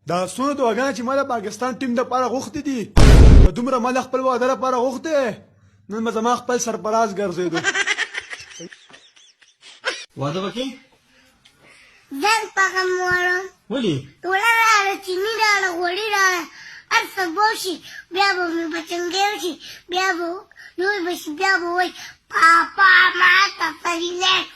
دا څونه دعاګانې چې ما د پاکستان ټیم دپاره غوښتې دي، که دومره ما د خپل واده لپاره غوښتې، نن به زما خپل سرپراز ګرځېدو. واده به کوې؟ ځان پغم وړم. ولې؟ اوړه راړه، چیني راړه، غوړي راړه، هر څه به وشي، بیا به مې بچنګی وشي، بیا به لوی به شي، بیا به وایي پاپا ما ته سریلیک.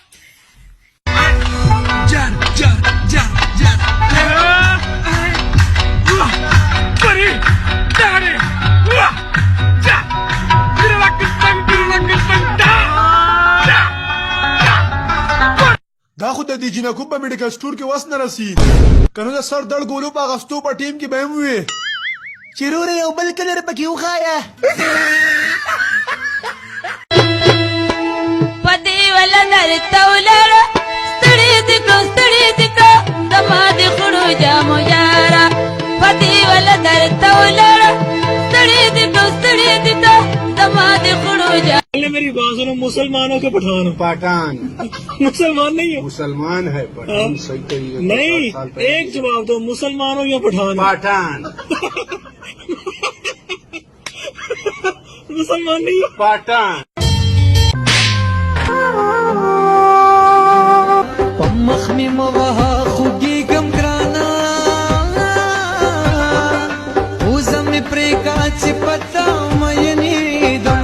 دا خو د دې جینکو په میډیکل سټور کې وس نه رسي، که نه د سر دړ ګولو په اغستو په ټیم کې به هم وي چې روره یو بل کلر پکې وښایه. په دې ولا درته ولاړه، ستړي دې کړو، ستړي دې کړو، زما د خړو جامو یاره. په دې ولا درته ولاړه، ستړي دې کړو، ستړي دې کړو، زما د خړو جامو. मेरी बात सुनो, मुसलमान हो के पठान हो؟ पठान। मुसलमान नहीं हो؟ मुसलमान है पठान, सही तरीके से। नहीं, 60 साल पहले। एक जवाब दो, मुसलमान हो या पठान हो؟ पठान। मुसलमान नहीं हो؟ पठान। په مخ مې مه وهه، خوږېږم ګرانه، پوزه مې پرې کا چې پتا مینېدم.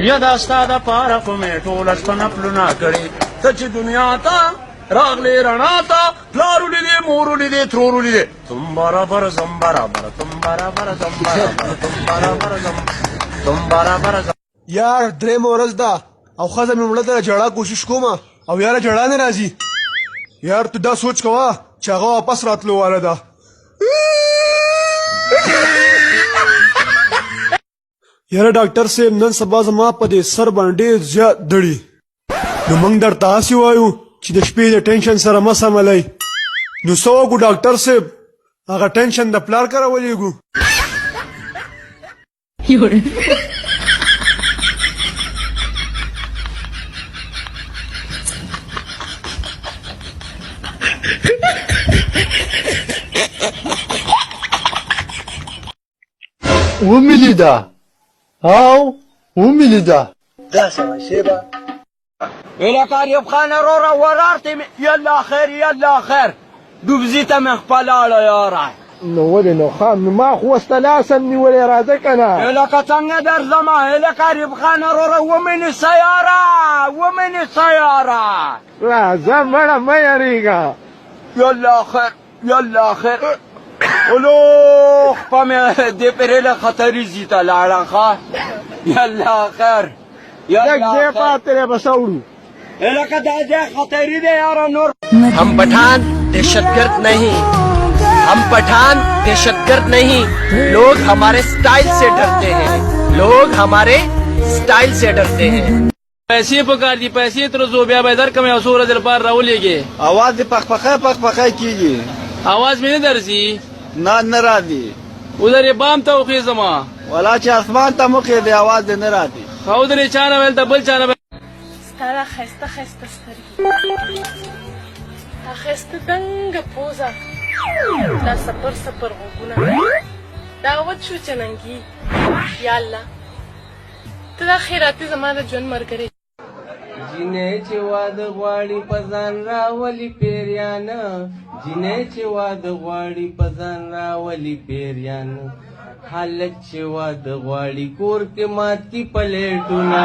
یا دا ستا د پاره خو مې ټوله شپه نفلونه کړي، ته چې دنیا ته راغلې رڼا ته، پلار ولیدې، مور ولیدې، ترور ولیدې، تم برابر زم برابر، تم برابر زم برابر، تم برابر زم، تم برابر زم. یار، درېیمه ورځ ده او ښځه مې مړه ده، ژړا کوشش کوم او یاره ژړا نه راځي. یار، ته دا سوچ کوه چې هغه واپس راتلو واله ده. یاره ډاکټر صاحب، نن سبا زما په دې سر باندې ډېر زیات دړي، نو موږ درته هسې وایو چې د شپې د ټینشن سره مه سملئ. نو څه وکړو ډاکټر صاحب؟ هغه ټینشن د پلار کره ولېږو؟ 有人。 ومې لیده او ومې لیده. الى قریب خان وروره، ورار ته مې، یلا خیر، یلا خیر، ډوبزي ته مې خپلاړه یاره. نو ولې نو خام؟ نو ما خو اوس ته لاس هم نیولی، راځه که نه. لکه څنګه درځم؟ هله قریب خان وروره، ومې نیسه یاره، ومې نیسه یاره. راځه مړه، مه یریږه. یلا خیر، یلا خیر، ولو خپه مې دې پرې له خطري ځي ته لاړه. ښه، یلا خیر. لږ یلا ځای خیر. پاتې دی، بس اوړو. لکه دا ځای خطري دی یاره نور. हम पठान दहशतगर्द नहीं، हम पठान दहशतगर्द नहीं، लोग हमारे स्टाइल से डरते हैं، लोग हमारे स्टाइल से डरते हैं. پیسې پکار دي، پیسې تر زو بیا به درکم، یو څو ورځې لپاره راولېږې. اواز دې پخ پخای پخ پخای کیږي. اواز مې نه درځي؟ نه، نه راځي. ودرې، بام ته وخېزم. ولا چې اسمان ته مخې دی، اواز دې نه راځي. ښه، ودرې، چا نه ویل، د بل چا نه. ستا دا ښایسته ښایسته سترګې، دا ښایسته دنګه پوزه، دا سپر سپر غوږونه، دا وچ وچننګي، یا الله، ته دا خیراتي زما د ژوند ملګری. جینۍ چې واده غواړي په ځان راولي پیریان، جینۍ چې واده غواړي په ځان راولي پیریان، هلک چې واده غواړي کور کې مات کی پلیټونه.